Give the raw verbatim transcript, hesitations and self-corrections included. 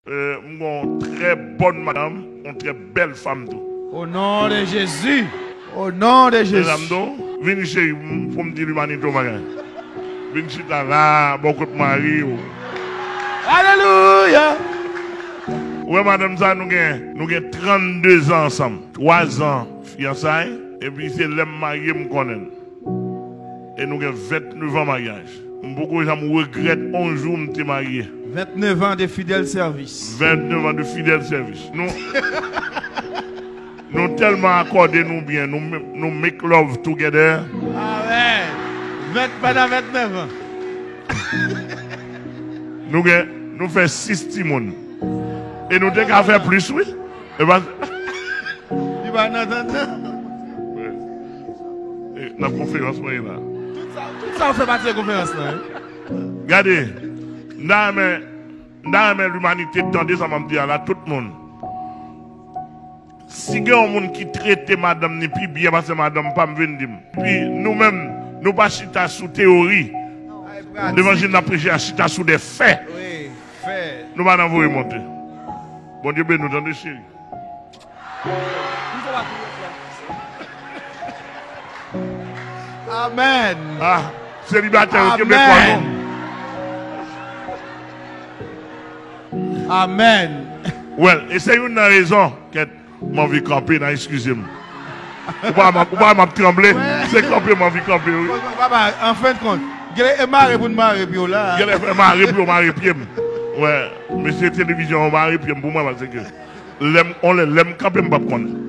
Euh, m gen yon trè bòn madanm, yon trè bèl fanm tou. Au nom de Jésus. Au nom de Jésus. Medam tou, vin cheri m pou m di limanite yon bagay. Vin chita la, bò kot mari w. Alelouya. Ou wè madanm sa, nou gen, nou gen trannde zan ansanm. Twa zan fiyansay, epi se lè m marye m konnen l. E nou gen venntenev an maryaj. M poko janm regrèt yon jou m te marye. Venntenev an de fidèl sèvis. Venntenev an de fidèl sèvis. Nou, nou tèlman akòde nou byen, nou, nou make love together. Amèn. Vent, pandan venntenev an. Nou gen, nou fè sis timoun. E nou te ka fè plis, wi. E pa... Li pa nan tann nan. E, nan konferans mwen ye la. Tout sa, tout sa w fè pati de konferans lan, wi. Gade, m ta renmen, m ta renmen limanite tande sa m ap di a la, tout moun. Si gen yon moun ki trete madanm ni pi byen pase madanm pa m, vin di m. Epi nou menm, nou pa chita sou teyori. Levanjil n ap preche a chita sou de fè. Wi, fè. Nou pa nan voye monte. Bondye beni w, tande cheri. Amèn. Ah, selibatè yo kenbe kò nou. Amèn. Well, e se youn nan rezon, kèt, m anvi kanpe, nan eskize m. Ou pa, ou pa m ap tranble, se kanpe m anvi kanpe, wi. Papa, an fen de kont, gele e mare pou n mare pye w la. Gele fè mare pou yo mare pye m. Wè, mesye televizyon yo mare pye m pou mwen, paske lè m, on lè, lè m kanpe, m p ap konn.